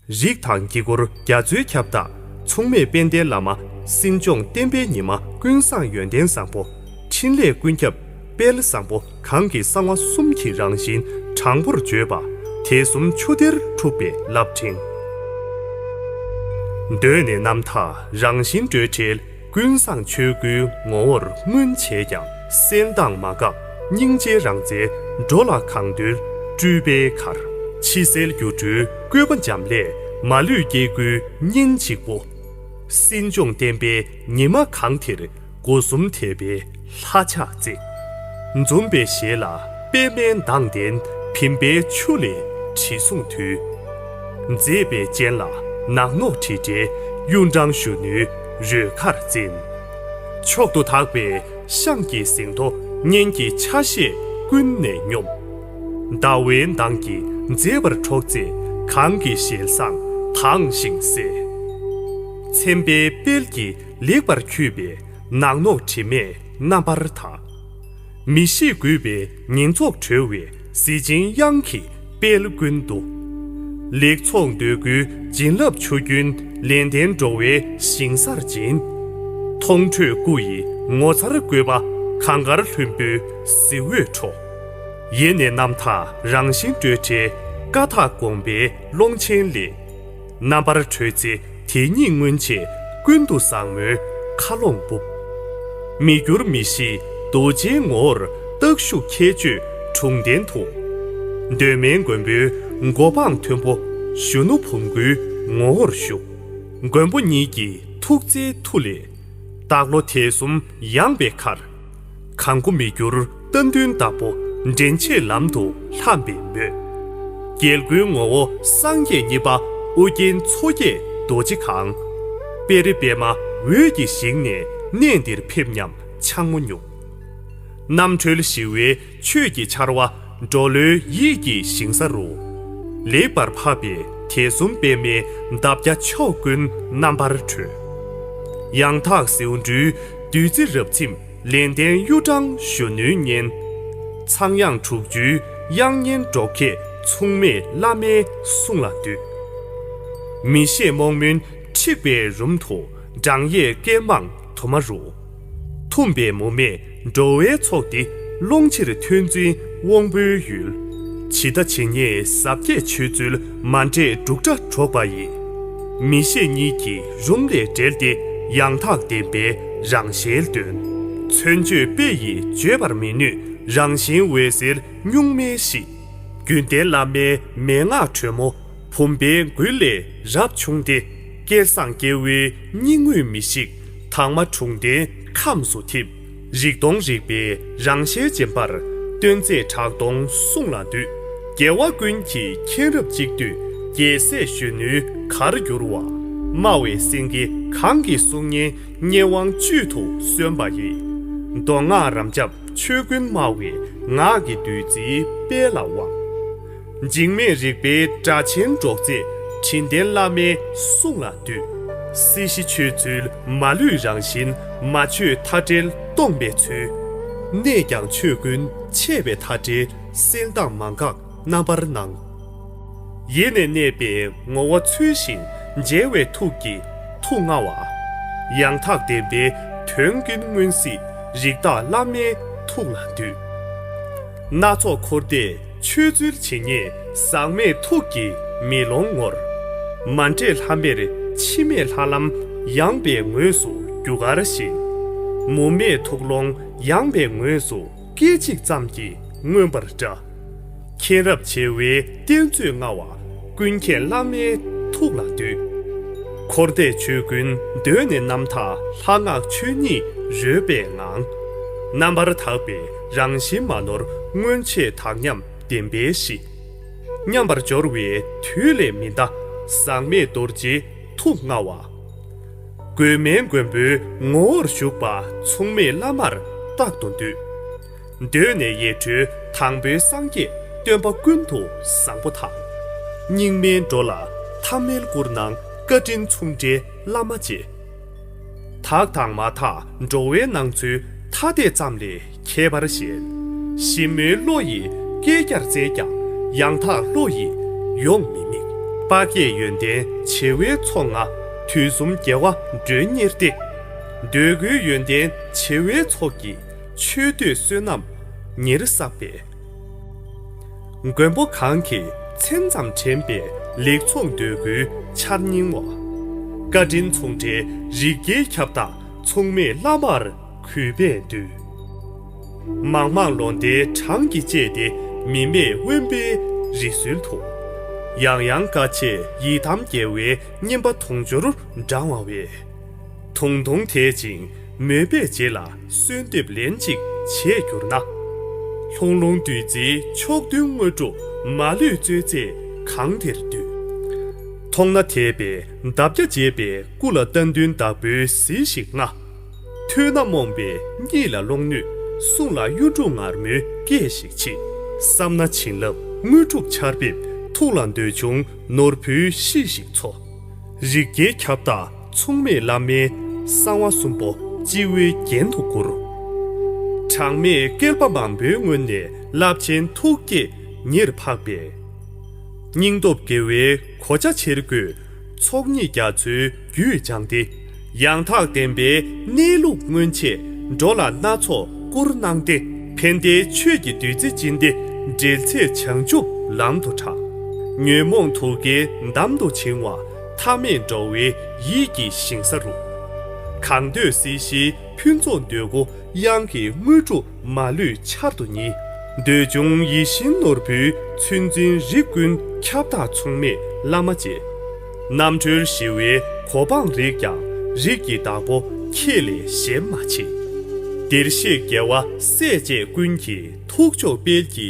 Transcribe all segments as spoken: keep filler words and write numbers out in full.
རིགས་དང་དཀྱིལ་འཁོར་རྒྱ་མཚོའི་ཁྱབ་བདག་མཚུངས་མེད་དཔལ་ལྡན་བླ་མ་སྲིད་སྐྱོང་བསྟན་པའི་ཉི་མ། ཀུན་བཟང་ཡོན་ཏན་བཟང་པོ། འཕྲིན་ལས་ཀུན་ཁྱབ་དཔལ་བཟང་པོ་གང་གི་གསང་བ་གསུམ་གྱི་རང་བཞིན་དྲང་པོར་བརྗོད་པ། དེ་གསུམ་ཆུ་གཏེར་འཁྲུགས་པའི་རླབས་ཕྲེང་། གདོད་ནས་རྣམ་ཐར་རང་བཞིན་སྤྲོས་བྲལ། ཀུན་བཟང་ཆོས་སྐུའི་ངོ་བོར་མངོན་བྱས་ཀྱང་། གསལ་མདངས་མ་འགགས་སྙིང་རྗེའི་རང་རྩལ། འགྲོ་ལ་གང་འདུལ་སྤྲུལ་པའི་གར། ཕྱི་གསལ་སྒྱུ་འཕྲུལ་བཀོད་པ་འབྱམས་ཀླས། མ་ལུས་སྐྱེ་དགུའི་གཉེན་གཅིག་པུ། སྲིད་སྐྱོང་བསྟན་པའི་ཉི་མ་གང་དེར། སྒོ་གསུམ་དད་པའི་ལྷ་ཕྱག་བཙལ། འཛུམ་པའི་ཞལ་ལ་པདྨའི་མདངས་ལྡན། བིམ་པའི་མཆུ་ལས་དྲི་བསུང་འཐུལ། མཛེས་པའི་སྤྱན་ལ་ནག་ནོག་དྲི་བྲལ། གཡུ་འབྲང་གཞོན་ནུའི་རོལ་གར་རྩེན། མཆོག་ཏུ་དག་པའི་ཤངས་ཀྱི་ཟིན་ཐོ། སྙན་གྱི་ཆ་ཤས་ཀུན་ནས་སྙོམས། ཟླ་བའི་མདངས་ཀྱིས་མཛེས་པར་འཕྲོག་མཛད། གང་གི་ཞལ་བཟང་དྭངས་ཤིང་གསལ། མཚན་དཔེའི་དཔལ་གྱིས་ལེགས་པར་འཁྱུད་པའི། ནག་ནོག་དྲི་མེད་རྣམ་པར་དག། མི་ཤེས་རྒུད་པའི་ཉེན་ཚོགས་གྲོལ་བའི། གཟི་བྱིན་དབྱངས་ཀྱི་དཔལ་ཀུན་བསྡུ། ལེགས་ཚོགས་འདོད་དགུའི་བྱིན་རླབས་ཆུ་རྒྱུན། ལེགས་ལྡན་འགྲོ་བའི་ཞིང་སར་སྦྱིན། མཐོང་གྲོལ་སྐུ་ཡི་ངོ་མཚར་བཀོད་པ། གངས་དཀར་ལྷུན་པོའི་གཟི་འོད་འཕྲོ། ཡེ་ནས་རྣམ་ཐར་རང་བཞིན་སྤྲོས་བྲལ། ཀ་དག་དགོངས་པའི་ཀློང་ཆེན་ལས། རྣམ་པར་གྲོལ་ཚེ་དེ་ཉིད་མངོན་བྱས། ཀུན་ཏུ་བཟང་མོའི་མཁའ་ཀློང་སྦུབས། མི་འགྱུར་མི་ཤེས་རྡོ་རྗེའི་ངོ་བོར། རྟག་བཞུགས་ཁྱད་ཆོས་དྲུང་ལྡན་དུ། གདོད་མའི་མགོན་པོའི་གོ་འཕང་མཐོན་པོ། གཞོན་ནུ་བུམ་སྐུའི་ངོ་བོར་བཞུགས། མགོན་པོ་ཉིད་ཀྱི་ཐུགས་བརྩེའི་མཐུ་ལས། བདག་བློ་དད་གསུམ་ཡངས་པའི་མཁར། གང་སྐུ་མི་འགྱུར་རྟ་མདུན་བདག་པོ། འདྲེན་བྱེད་ལམ་དུ་ལྷམ་པའི་མོད། རྒྱལ་ཀུན་ངོ་བོ་སངས་རྒྱས་གཉིས་པ། ཨོ་རྒྱན་མཚོ་སྐྱེས་རྡོ་རྗེ་གང་། དཔལ་རི་པདྨ་འོད་ཀྱིས་བཞེངས་ནས། གནས་འདིར་ཕེབས་སྙམ་འཆང་མོ་མྱུར། རྣམ་གྲོལ་ཞི་བའི་ཆོས་ཀྱི་ཆར་བ། འགྲོ་བློའི་ཡིད་ཀྱི་ཞིང་ས་རུ། ལེགས་པར་ཕབ་པའི་དད་གསུམ་པདྨའི། འདབ་བརྒྱ་མཆོག་ཀུན་རྣམ་པར་གྲོལ། ཡང་དག་ཟེའུ་འབྲུའི་བདུད་རྩི་རབ་ཚིམ། ལེགས་ལྡན་གཡུ་འབྲང་གཞོན་ནུའི་གཉེན། ཚངས་དབྱངས་དྲུག་ཅུའི་དབྱངས་སྙན་སྒྲོག་སྐད། མཚུངས་མེད་བླ་མའི་གསུང་ལ་འདུད། མི་ཤེས་རྨོངས་མུན་འཁྲིགས་པའི་རུམ་དུ། བགྲང་ཡས་སྐད་མང་དུ་མ་རུ། འཐུམས་པའི་མུ་མེད་འགྲོ་བའི་ཚོགས་འདི། ཀློང་ཕྱིར་ཐོས་འཛིན་དབང་པོའི་ཡུལ། ཇི་ལྟ་ཇི་སྙེད་ཟབ་རྒྱས་ཆོས་ཚུལ། མ་འདྲེས་འབྲུག་སྒྲ་སྒྲོག་པ་ཡི། མི་ཤེས་གཉིད་ཀྱི་རུམ་ལས་བསྒྲལ་ཏེ། ཡང་དག་བདེན་པའི་རང་ཞལ་སྟོན། མཚོན་བརྗོད་དཔེ་ཡིས་བརྗོད་པར་མི་ནུས། རང་བཞིན་འོད་གསལ་གཉུག་མའི་གཤིས། རྒྱུད་ལྡན་བླ་མའི་མན་ངག་དྲོན་མོ། བུམ་པའི་མགུལ་ལས་རབ་ཕྱུང་སྟེ། སྐལ་བཟང་སྐྱེ་བོའི་སྙིང་དབུས་མི་ཤིགས། དྭངས་མ་དྲུང་ལྡན་ཁམས་སུ་འཐིབས། རིག་སྟོང་རིག་པའི་རང་ཞལ་འཇེམ་པར། སྟོན་མཛད་གྲགས་སྟོང་གསུང་ལ་འདུད། རྒྱལ་བ་ཀུན་གྱི་མཁྱེན་རབ་གཅིག་བསྡུས། རྒྱལ་སྲས་གཞོན་ནུའི་གར་བསྒྱུར་བ། སྨྲ་བའི་སེང་གེ་གང་གི་གསུང་སྙན། སྙན་དབང་བཅུད་དུ་སོན་པ་ཡི། མདོ་སྔགས་རབ་འབྱམས་ཆོས་ཀུན་སྨྲ་བའི། ངག་གི་བདུད་རྩིའི་དཔལ་ལ་དབང་། འཇིགས་མེད་རིག་པའི་སྒྲ་ཆེན་སྒྲོག་མཛད། དྲིན་ལྡན་བླ་མའི་གསུང་ལ་འདུད། སྲིད་ཞི་ཆོས་ཚུལ་མ་ལུས་རང་བཞིན། མ་བཅོས་མཐའ་བྲལ་སྟོང་པའི་ཚུལ། གནས་ཀྱང་ཆོས་ཀུན་ཆད་པའི་མཐའ་བྲལ། གསལ་མདངས་མ་འགགས་རྣམ་པར་སྣང་། ཡེ་ནས་གནས་པའི་ངོ་བོ་ཚུལ་བཞིན་མཇལ་བའི་ཐུགས་ཀྱི་ཐུགས་མངའ་བ། ཡང་དག་བདེན་པའི་དོན་ཀུན་མངོན་གཟིགས། རིགས་བདག་བླ་མའི་ཐུགས་ལ་འདུད། སྣ་ཚོགས་འཁོར་འདས་ཆོས་ཚུལ་ཇི་སྙེད། ཟག་མེད་ཐུགས་ཀྱི་མེ་ལོང་ངོར། མ་འདྲེས་ལྷམ་མེར་འཆི་མེད་ལྷ་ལམ། ཡངས་པའི་ངོས་སུ་རྒྱུ་སྐར་བཞིན། མུ་མེད་ཐུགས་ཀློང་ཡངས་པའི་ངོས་སུ། སྐད་ཅིག་ཙམ་གྱིས་མངོན་པར་བཀྲ། མཁྱེན་རབ་བྱེ་བའི་གཏེར་མཛོད་མངའ་བ། ཀུན་མཁྱེན་བླ་མའི་ཐུགས་ལ་འདུད། འཁོར་འདས་ཆོས་ཀུན་གདོད་ནས་རྣམ་དག། ལྷ་སྔགས་ཆོས་ཉིད་རོལ་པའི་ངང་། རྣམ་པར་དག་པའི་རང་བཞིན་མ་ནོར། མངོན་བྱེད་དག་མཉམ་བདེན་པའི་གཤིས། མཉམ་པར་སྦྱོར་བའི་དུས་ལས་མི་འདའ། ཟག་མེད་རྡོ་རྗེའི་ཐུགས་མངའ་བ། མགོན་མེད་མགོན་པོའི་ངོ་བོར་བཞུགས་པ། མཚུངས་མེད་བླ་མར་རྟག་ཏུ་འདུད། གདོད་ནས་ཡེ་གྲོལ་དང་པོའི་སངས་རྒྱས། སྟོན་པ་ཀུན་ཏུ་བཟང་པོ་དང་། སྙིགས་མའི་འགྲོ་ལ་ཐ་མལ་སྐུར་སྣང་། བཀའ་དྲིན་མཚུངས་བྲལ་བླ་མ་རྗེ། དག་དང་མ་དག་འགྲོ་བའི་སྣང་ཚུལ། ཐ་དད་ཙམ་ལས་ཁྱད་པར་ཞན། ཞིབ་མོའི་བློ་ཡིས་བསྐལ་བརྒྱར་བཙལ་ཀྱང་། ཡང་དག་བློ་ཡིས་ཡོང་མི་དམིགས། དཔག་བསྐྱེད་ཡོན་ཏན་བྱེ་བའི་མཚོ་ལྔ། དུས་གསུམ་རྒྱལ་བ་མགྲོན་གཉེར་ཏེ། འདོད་དགུའི་ཡོན་ཏན་བྱེ་བའི་ཚོགས་ཀྱིས། ཆོས་འདོད་བསོད་ནམས་ཉེར་བསགས་པའི། མགོན་པོ་གང་གིས་མཚན་ཙམ་དྲན་པའི། ལེགས་ཚོགས་འདོད་དགུའི་ཆར་སྙིང་བ། བཀའ་དྲིན་མཚུངས་བྲལ་རིགས་བརྒྱའི་ཁྱབ་བདག་མཚུངས་མེད་བླ་མར་གུས་པས་འདུད། མང་མང་ལོ་ཟླའི་གྲངས་ཀྱིས་བཅད་དེ། མི་མེད་དབེན་པའི་རི་སུལ་དུ། ཡང་ཡང་དཀའ་སྤྱད་ཡི་དམ་རྒྱལ་བའི། བསྙེན་པ་དུང་ཕྱུར་བགྲང་བ་བས། དུང་དུང་དེད་ཅིང་མོས་པས་རྗེ་ལ། གསོལ་འདེབས་ལན་གཅིག་བྱས་གྱུར་ན། ལྷུང་ལྷུང་བདུད་རྩིའི་མཆོག་ཐུན་དངོས་གྲུབ། མ་ལུས་སྩོལ་མཛད་གང་དེར་འདུད། མཐོང་ན་དད་པའི་འདབ་བརྒྱ་འབྱེད་པའི། སྐུ་ལ་རྟ་མདུན་བདག་པོའི་གཟི་ཞིག་མངའ། ཐོས་ན་རྨོངས་པའི་གཉིད་ལ་ལོག་ནུས། གསུང་ལ་གཡུ་འབྲུག་ངར་མོའི་སྐད་ཞིག་མཆིས། བསམ་ན་བྱིན་རླབས་དངོས་གྲུབ་ཆར་འབེབས། ཐུགས་ལ་འདོད་ཆུང་ནོར་བུའི་གཤིས་ཤིག་འཚོ། རིགས་བརྒྱའི་ཁྱབ་བདག་མཚུངས་མེད་བླ་མའི། གསང་བ་གསུམ་པོ་སྤྱི་བོའི་རྒྱན་དུ་བཀུར། གྲངས་མེད་བསྐལ་པ་མང་པོའི་སྔོན་ནས། རླབས་ཆེན་ཐུགས་བསྐྱེད་ཉེར་འཕགས་པའི། སྙིང་སྟོབས་དགེ་བའི་གོ་ཆ་ཆེར་བགོས། ཚོགས་གཉིས་རྒྱ་མཚོའི་རྒྱུད་སྦྱངས་ཏེ། ཡང་དག་བདེན་པའི་གནས་ལུགས་མངོན་ཆེད། འགྲོ་ལ་སྣ་ཚོགས་བསྐུར་གནང་སྟེ། ཕན་བདེའི་ཆོས་ཀྱི་བདུད་རྩི་སྦྱིན་ཏེ། འབྲེལ་ཚད་བྱང་ཆུབ་ལམ་དུ་དྲངས། ཉོན་མོངས་དུག་གི་འདམ་དུ་བྱིང་བ། མཐའ་མེད་འགྲོ་བའི་ཡིད་ཀྱི་ཞིང་ས་རུ། གང་འདོད་སྲིད་ཞིའི་ཕུན་ཚོགས་འདོད་དགུ། གཡང་གི་དངོས་གྲུབ་མ་ལུས་ཆར་དུ་ཉིལ། འདོད་འབྱུང་ཡིད་བཞིན་ནོར་བུའི་ཚུལ་འཛིན་རིགས་ཀུན་ཁྱབ་བདག་མཚུངས་མེད་བླ་མ་རྗེ། རྣམ་གྲོལ་ཞི་བའི་གོ་འཕང་རིགས་ཀྱང་རིགས་ཀྱི་བདག་པོ་ཁྱེད་ལས་གཞན་མ་མཆིས། བདེར་གཤེགས་རྒྱལ་བ་སྲས་བཅས་ཀུན་གྱི་ཐུགས་མཆོག་དཔལ་གྱི་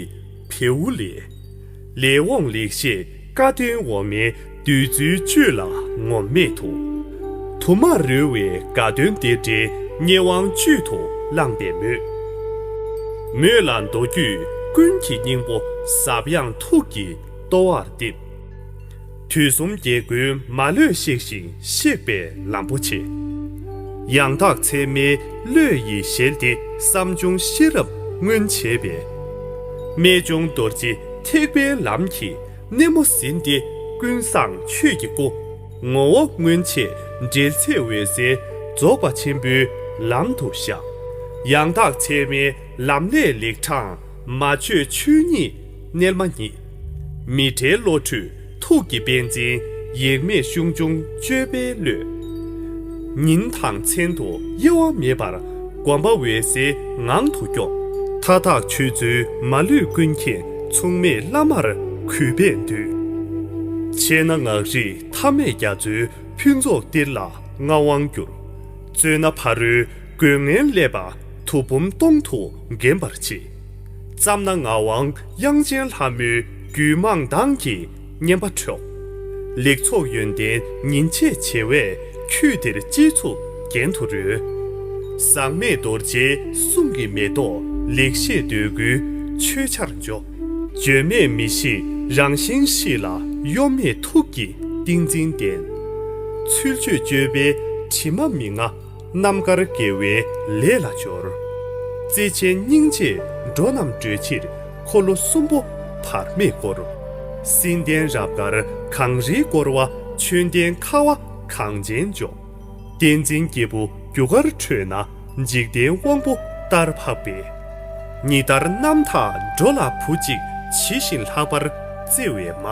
བེའུ་ལས། ལས་འོངས་ལེགས་བཤད་བཀའ་དོན་འོ་མའི་བདུད་རྩིའི་བཅུད་ལ་ངོམས་མེད་དུ། དུ་མར་རོལ་བའི་དགའ་སྟོན་དེ་འདྲའི་མཉེས་དབང་བཅུད་དུ་བླངས་པའི་མོད། མོད་ལ་མདོ་རྒྱུད་ཀུན་གྱི་སྙིང་པོ་ཟབ་ཡངས་ཐུགས་ཀྱི་ལྟོ་བར་བསྟིམ། དུས་གསུམ་རྒྱལ་ཀུན་མ་ལུས་གཤེགས་ཤིང་གཤེགས་པའི་ལམ་པོ་ཆེ། ཡང་དག་ཚད་མའི་བློ་ཡི་ཞལ་ཏེ་བསམ་བྱུང་ཤེས་རབ་མངོན་བྱས་པའི། རྨད་བྱུང་རྡོ་རྗེ་ཐེག་པའི་ལམ་གྱི་སྣེ་མོ་ཟིན་ཏེ་ཀུན་བཟང་ཆོས་ཀྱི་སྐུ། ངོ་བོ་མངོན་བྱས་འབྲེལ་ཚད་འོད་གསལ་རྫོགས་པ་ཆེན་པོའི་ལམ་དུ་བཞག། ཡང་དག་ཚད་མའི་ལམ་ལས་ལེགས་དྲངས་མ་བཅོས་ཆོས་ཉིད་རྣལ་མ་ཉིད། མི་འབྲལ་བློ་གྲོས་ཐུགས་ཀྱི་དཔལ་འཛིན་ཡེངས་མེད་ཤུགས་འབྱུང་སྤྱོད་པའི་བློས། ཉིན་དང་མཚན་དུ་གཡེལ་བ་མེད་པར་སྒོམ་པ་འོད་གསལ་ངང་དུ་སྐྱོང་། མཐའ་དག་ཆོས་ཚུལ་མ་ལུས་ཀུན་མཁྱེན་མཚུངས་མེད་བླ་མར་གུས་པས་འདུད། ཆེ་ན་ངག་རིག་ཐ་མལ་རྒྱ་མཚོའི་ཕུན་ཚོགས་གཏེར་ལ་མངའ་དབང་བསྒྱུར། རྩོད་ན་ཕ་རོལ་རྒོལ་ངན་ཀླད་པ་དུག་འབུམ་སྟོང་དུ་འགེམས་པར་བྱེད། བརྩམས་ན་ངག་དབང་དབྱངས་ཅན་ལྷ་མོའི་རྒྱུད་མང་གདངས་ཀྱིས་སྙན་པ་འཕྲོག། ལེགས་ཚོགས་ཡོན་ཏན་ཉིན་བྱེད་བྱེ་བས་ཁྱུད་དེར་སྤྱི་གཙུག་རྒྱན་དུ་རོལ། ཟག་མེད་རྡོ་རྗེའི་གསུང་གི་མེ་ཏོག་ལེགས་བཤད་འདོད་དགུའི་མཆོད་ཆར་འཇོ། བརྗོད་མེད་མི་ཤེས་རང་བཞིན་གཤིས་ལ་གཡོ་མེད་ཐུགས་ཀྱི་ཏིང་འཛིན་ལྡན། ཚུལ་འཆོས་སྤྱོད་པའི་དྲི་མ་མི་མངའ། རྣམ་དཀར་དགེ་བའི་ལས་ལ་སྦྱོར། བརྩེ་ཆེན་སྙིང་རྗེས་འགྲོ་རྣམས་སྒྲོལ་ཕྱིར་འཁོར་ལོ་གསུམ་པོ་བར་མེད་བསྐོར། བསིལ་ལྡན་རབ་དཀར་གངས་རིའི་བསྐོར་བ་ཆོས་ལྡན་ཁ་བ་གངས་ཅན་ལྗོངས། བསྟན་འཛིན་སྐྱེས་བུ་རྒྱུ་སྐར་ཁྲོད་ན་འཇིག་རྟེན་དབང་པོ་ལྟར་འཕགས་པའི། ཉི་ལྟར་རྣམ་དག་འགྲོ་ལ་བུ་གཅིག་ཇི་བཞིན་ལྷག་པར་བརྩེ་བའི་མ།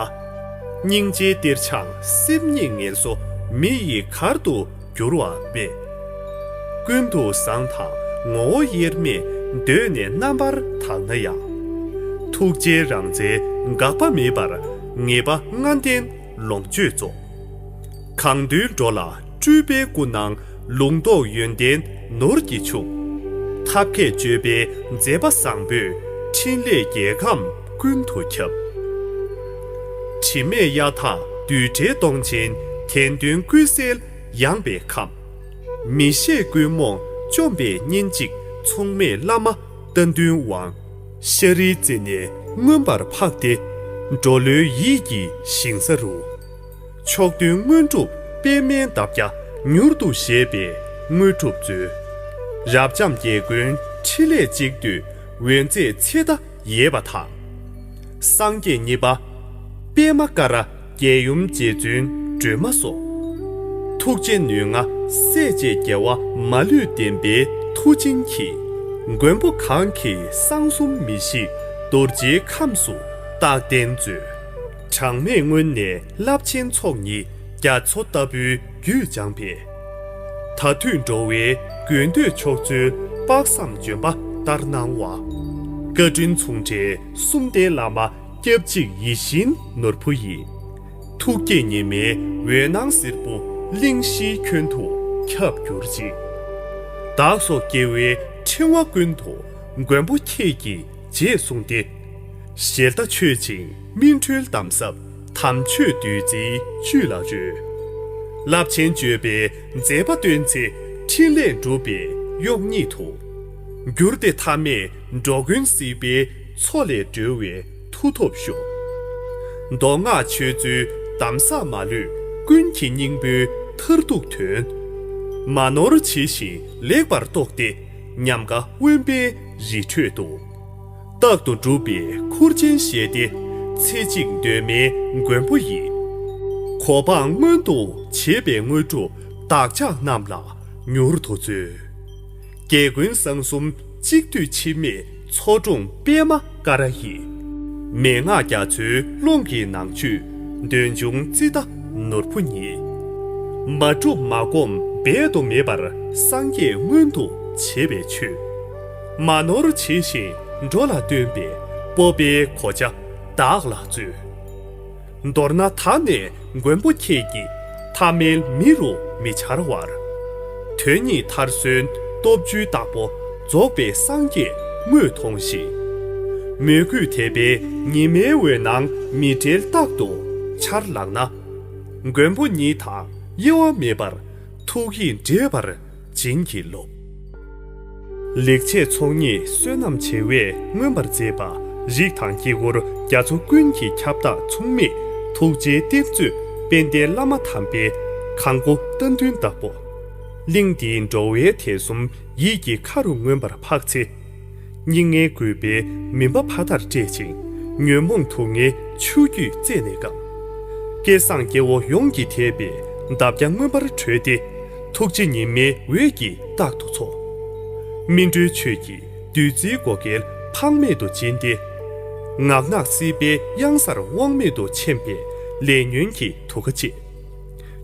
སྙིང་རྗེའི་གཏེར་འཆང་སེམས་ཉིད་ངལ་གསོ་མི་ཡི་གར་དུ་འགྱུར་བ་མེད། ཀུན་ཏུ་བཟང་དང་ངོ་བོ་དབྱེར་མེད་གདོད་ནས་རྣམ་པར་དག་ན་ཡང་། ཐུགས་རྗེའི་རང་རྩལ་འགག་པ་མེད་པར་ངེས་པ་ལྔ་ལྡན་ལོངས་སྤྱོད་རྫོགས། གང་འདུལ་འགྲོ་ལ་སྤྲུལ་པའི་སྐུ་སྣང་ལུང་རྟོགས་ཡོན་ཏན་ནོར་གྱིས་ཕྱུག། ཐབས་མཁས་སྤྱོད་པའི་མཛད་པ་བཟང་པོས་འཕྲིན་ལས་རྒྱལ་ཁམས་ཀུན་ཏུ་ཁྱབ། དྲི་མེད་གཡའ་དག་རྡུལ་བྲལ་སྟོང་ཆེན་དད་འདུན་ཀུན་གསལ་ཡངས་པའི་ཁམས། མི་ཤེས་ཀུན་རྨོངས་བཅོམ་པའི་གཉེན་གཅིག་མཚུངས་མེད་བླ་མ་རྟ་མགྲིན་དབང་། ཤཱ་རིའི་རྩེ་ནས་མངོན་པར་འཕགས་ཏེ། འགྲོ་བློའི་ཡིད་ཀྱི་ཞིང་ས་རུ། མཆོག་ཐུན་དངོས་གྲུབ་པདྨའི་འདབ་བརྒྱ་མྱུར་དུ་བཞད་པའི་དངོས་གྲུབ་སྩོལ། རབ་འབྱམས་རྒྱལ་ཀུན་ཕྲིན་ལས་གཅིག་བསྡུས་འོད་མཛད་ཚེ་མཐའ་ཡས་པ་དང་། སངས་རྒྱས་གཉིས་པ་པདྨ་ཀ་ར་ རྒྱལ་ཡུམ་རྗེ་བཙུན་སྒྲོལ་མ་སོགས། ཐུགས་རྗེ་ནུས་མངའ་སྲས་བཅས་རྒྱལ་བ་མ་ལུས་འདན་པའི་མཐུ་ཆེན་གྱིས། མགོན་པོ་གང་གི་གསང་གསུམ་མི་ཤིགས་རྡོ་རྗེའི་ཁམས་སུ་རྟག་བརྟན་མཛོད། གྲངས་མེད་སྔོན་ནས་རླབས་ཆེན་ཚོགས་གཉིས་རྒྱ་མཚོ་ལྟ་བུའི་རྒྱུད་སྦྱངས་པས། ད་དུས་འགྲོ་བའི་དགོས་འདོད་མཆོག་སྩོལ་དཔག་བསམ་ལྗོན་པ་ལྟར་སྣང་བ། བཀའ་དྲིན་མཚུངས་བྲལ་གསུམ་ལྡན་བླ་མ་སྐྱབས་གཅིག་ཡིད་བཞིན་ནོར་བུ་ཡིས། ཐུགས་བསྐྱེད་ཉི་མའི་འོད་སྣང་སེར་པོ་གླིང་བཞིའི་ཁྱོན་དུ་ཁྱབ་གྱུར་ཅིག། བདག་སོགས་སྐྱེ་བོའི་ཕྲེང་བ་ཀུན་ཏུ་མགོན་པོ་ཁྱེད་ཀྱི་རྗེས་བཟུང་སྟེ། ཞལ་ལྟ་མཆོད་ཅིང་སྨིན་གྲོལ་གདམས་ཟབ་དམ་ཆོས་བདུད་རྩིའི་བཅུད་ལ་རོལ། རླབས་ཆེན་སྤྱོད་པའི་མཛད་པ་སྟོན་ཚེ་ཕྲིན་ལས་འགྲུབ་པའི་གཡོག་ཉིད་དུ། གྱུར་ཏེ་ཐ་མལ་འགྲོ་ཀུན་སྲིད་པའི་མཚོ་ལས་སྒྲོལ་བའི་མཐུ་སྟོབས་ཤོག། མདོ་སྔགས་ཆོས་ཚུལ་གདམས་ཟབ་མ་ལུས་ཀུན་གྱི་སྙིང་པོའི་མཐར་ཐུག་དོན། མ་ནོར་ཇི་བཞིན་ལེགས་པར་རྟོགས་ཏེ་ཉམས་དགའ་དབེན་པའི་རི་ཁྲོད་དུ། རྟག་ཏུ་སྒྲུབ་པའི་ཁུར་ཆེན་བཞེས་ཏེ། ཚེ་གཅིག་གདོད་མའི་མགོན་པོ་ཡི། གོ་འཕང་མངོན་དུ་བྱེད་པའི་དངོས་གྲུབ་བདག་ཅག་རྣམས་ལ་མྱུར་དུ་སྩོལ། རྒྱལ་ཀུན་གསང་གསུམ་གཅིག་བསྡུས་འཆི་མེད་མཚོ་འཁྲུངས་པདྨ་ཀ་ར་ཡི། མན་ངག་རྒྱ་མཚོའི་ཀློང་གི་ནང་བཅུད་འདོད་འབྱུང་ཙིཏྟ་ནོར་བུ་ཉིད། མ་བསྒྲུབས་མ་བསྒོམས་འབད་དུ་མེད་པར་སངས་རྒྱས་མངོན་དུ་བྱེད་པའི་ཆོས། མ་ནོར་ཇི་བཞིན་འགྲོ་ལ་སྟོན་པའི་སྤོབས་པའི་གོ་ཆ་བདག་ལ་སྩོལ། མདོར་ན་ད་ནས་མགོན་པོ་ཁྱེད་ཀྱིས་ཐ་མལ་མི་རུ་མི་འཆར་བར། དོན་གཉིས་མཐར་སོན་སྟོབས་བཅུའི་བདག་པོ་རྫོགས་པའི་སངས་རྒྱས་དངོས་མཐོང་ཞིང་། མོས་གུས་དད་པའི་ཉི་མའི་འོད་སྣང་མི་འབྲལ་རྟག་ཏུ་འཆར་ལགས་ན། མགོན་པོ་ཉིད་དང་དབྱེ་བ་མེད་པར་ཐུགས་ཡིད་འདྲེས་པར་བྱིན་གྱིས་རློབས། ལེགས་བྱས་ཚོགས་གཉིས་བསོད་ནམས་བྱེ་བས་མངོན་པར་མཛད་པ། རིགས་དང་དཀྱིལ་འཁོར་རྒྱ་མཚོ་ཀུན་གྱི་ཁྱབ་བདག་མཚུངས་མེད་ཐུགས་རྗེའི་གཏེར་མཛོད་དཔལ་ལྡན་བླ་མ་དམ་པའི་གང་སྐུ་རྟ་མདུན་བདག་པོ། གླིང་འདིའི་འགྲོ་བའི་དད་གསུམ་ཡིད་ཀྱི་མཁའ་རུ་མངོན་པར་འཕགས་ཚེ། སྙིགས་ལྔའི་རྒུད་པའི་མུན་པ་ཕ་མཐར་བསྐྲད་ཅིང་། ཉོན་མོངས་དུག་ལྔའི་ཆུ་རྒྱུས་རྩད་ནས་སྐམ། སྐལ་བཟང་སྐྱེ་བོ་ཡོངས་ཀྱི་དད་པའི་འདབ་བརྒྱ་མངོན་པར་གྲོལ་ཏེ། ཐུགས་རྗེ་ཉི་མའི་འོད་ཀྱིས་རྟག་ཏུ་འཚོ། སྨིན་གྲོལ་ཆོས་ཀྱི་བདུད་རྩིའི་བགོ་སྐལ་ཕངས་མེད་དུ་སྦྱིན་ཏེ། ངག་ནག་སྲིད་པའི་གཡང་སར་དབང་མེད་དུ་ཕྱིན་པའི་ལས་ཉོན་གྱི་དུག་ཁ་བཅད།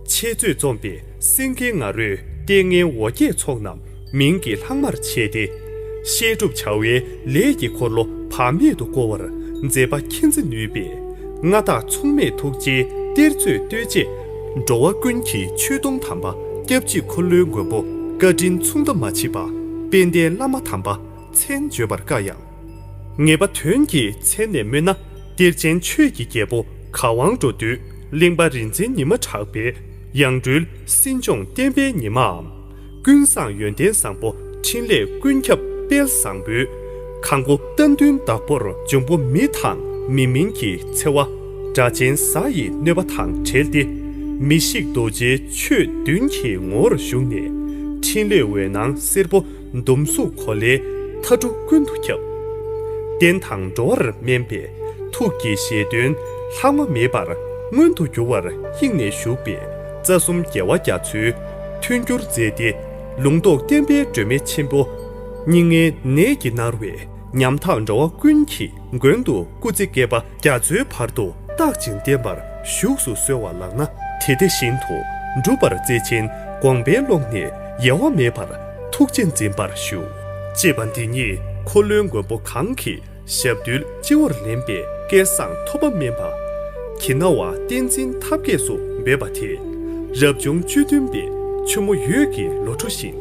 འཆད་རྩོད་རྩོམ་པའི་སེང་གེའི་ང་རོས་ལྟས་ངན་འོ་བརྒྱལ་ཚོགས་རྣམས་མིང་གི་ལྷག་མར་བྱས་ཏེ། བཤད་སྒྲུབ་བྱ་བའི་ལས་ཀྱི་འཁོར་ལོ་བག་མེད་དུ་བསྐོར་བར་མཛད་པ་མཁྱེན་བརྩེ་ནུས་པའི་མངའ་བདག་མཚུངས་མེད་ཐུགས་རྗེའི་གཏེར་མཛོད་ལྟོས་བཅས། འགྲོ་བ་ཀུན་གྱི་མཆོད་སྡོང་དམ་པ་སྐྱབས་གཅིག་འཁོར་ལོའི་མགོན་པོ་བཀའ་དྲིན་མཚུངས་ཟླ་མ་མཆིས་པ་དཔལ་ལྡན་བླ་མ་དམ་པ་མཚན་བརྗོད་པར་དཀའ་ཡང་། ངེས་པ་དོན་གྱི་མཚན་ནས་སྨོས་ན། གཏེར་ཆེན་ཆོས་ཀྱི་རྒྱལ་པོ་གར་དབང་འགྲོ་འདུལ་གླིང་པ་རིག་འཛིན་ཉི་མ་གྲགས་པའི་ཡང་སྤྲུལ་སྲིད་སྐྱོང་བསྟན་པའི་ཉི་མའམ། ཀུན་བཟང་ཡོན་ཏན་བཟང་པོ་འཕྲིན་ལས་ཀུན་ཁྱབ་དཔལ་བཟང་པོའི་གང་སྐུ་རྟ་མདུན་བདག་པོར་འབྱུང་པོ་མི་དང་མི་མིན་གྱི་འཚེ་བ་དགྲ་ཆེན་གཟའ་ཡི་གནོད་པ་དང་བྲལ་ཏེ། མི་ཤིགས་རྡོ་རྗེའི་ཆོས་བདུན་གྱི་ངོ་བོར་བཞུགས་ནས་འཕྲིན་ལས་འོད་སྣང་སེར་པོ། འདོམ་གཟུགས་གོ་ལའི་མཐའ་གྲུ་ཀུན་ཏུ་ཁྱབ། བསྟན་དང་འགྲོ་བར་སྨན་པའི་ཐུགས་ཀྱི་བཞེད་དོན་ལྷག་མ་མེད་པར་མངོན་དུ་འགྱུར་བར་དབྱིངས་ནས་བཞུགས་པའི་རྩ་གསུམ་རྒྱལ་བ་རྒྱ་མཚོའི་མཐུན་འགྱུར་མཛད་དེ། ལུང་རྟོགས་བསྟན་པའི་སྒྲོན་མེ་ཆེན་པོ། སྙིགས་ལྔའི་ནད་ཀྱིས་མནར་བའི་ཉམ་ཐག་འགྲོ་བ་ཀུན་གྱི་མགོན་དུ་སྐུ་ཚེ་བསྐལ་པ་རྒྱ་མཚོའི་བར་དུ་རྟག་ཅིང་བརྟན་པར་བཞུགས་སུ་གསོལ་བ་ལགས་ན། དེ་དེ་བཞིན་དུ་འགྲུབ་པར་བརྩེ་ཆེན་དགོངས་པའི་ཀློང་ནས་ཡལ་བ་མེད་པར་ཐུགས་རྗེས་འཛིན་པར་ཞུ། ཅེས་པ་འདི་ཉིད་འཁོར་ལོའི་མགོན་པོ་གང་གི་ཞབས་རྡུལ་སྤྱི་བོར་ལེན་པའི་སྐལ་བཟང་ཐོབ་པ་སྨིན་པ། གྱི་ན་བ་བསྟན་འཛིན་ཐབས་མཁས་སུ་འབོད་པ་དེས། རབ་བྱུང་བཅུ་བདུན་པའི་ཆུ་མོ་འོད་ཀྱི་ལོ་འཕྲོ་བཞིན།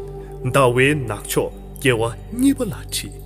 ཟླ་བའི་ནག་ཕྱོགས་རྒྱལ་བ་གཉིས་པ་ལ་ཁྲིད།